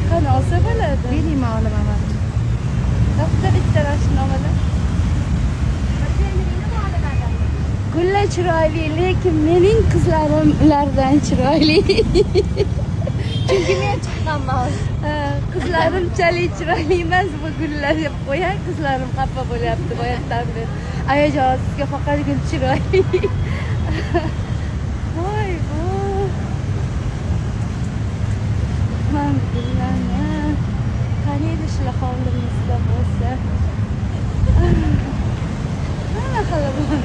Qani olsa bo'ladi. Bering, man olaman mana. Bitta bitta mashina olaman. Gullar chiroyli, lekin mening qizlarim ulardan chiroyli. Chunki men chiqqanman. Ha, qizlarimchalik chiroyli emas bu gullar deb qo'yay, qizlarim xafa bo'lyapti boyatdan beri. Ayajon, sizga faqat gul chiroyli. Voy bu. Man gullarni qaniydi shular hovlimizda bo'lsa. Nima qilaman?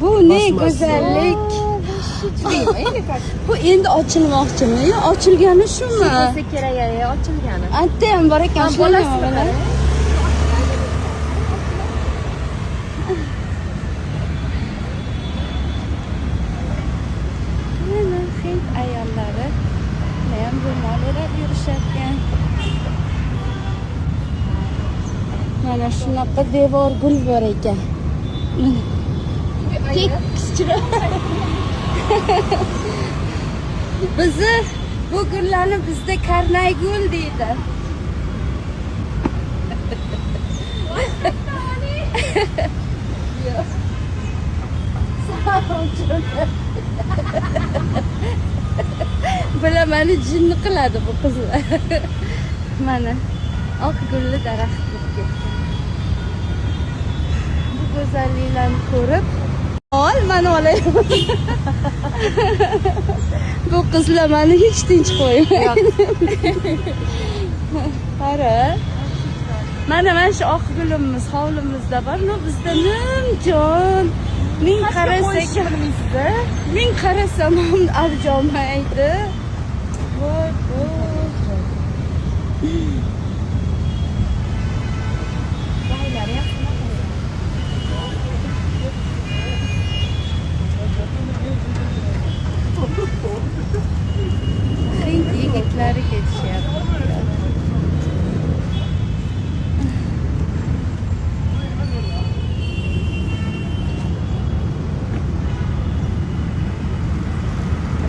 Bu ne go'zallik. Bu endi ochilmoqchimi? Yo ochilgani shumi? Bo'lsa kerak, aya, ochilgani. Anta ham bor ekan, Ha, shularni bolasini olaman. qarang. Mana hind ayollari ham ro'mol o'rab yurisharkan. Mana shunaqa devor gul bor ekan. Mana. Tekis chiroyli. Bizni bu gullarni bizda karnay gul deydi. Yo'q. Bular mani jinni qiladi bu qizlar. Mana oq gulli daraxt bo'lib ketgan. Bu go'zalliklarni ko'rib, ol mani olay. Bu qizlar mani hech tinch qo'ymaydi. Qara. Mana shu oq gulimiz hovlimizda bor. No bizda nimjon. Ming qarasak, bilmaysiz-a? ming qarasam ham arjolmaydi. Voy voy. Baylari ham shunaqa. Hind yigitlari ketishyapti.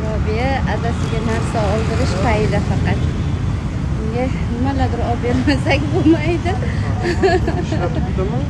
Robiya adasiga narsa oldirish payida faqat. Unga nimalardir olib bermasak bo'lmaydi. Ishlab turibdimi?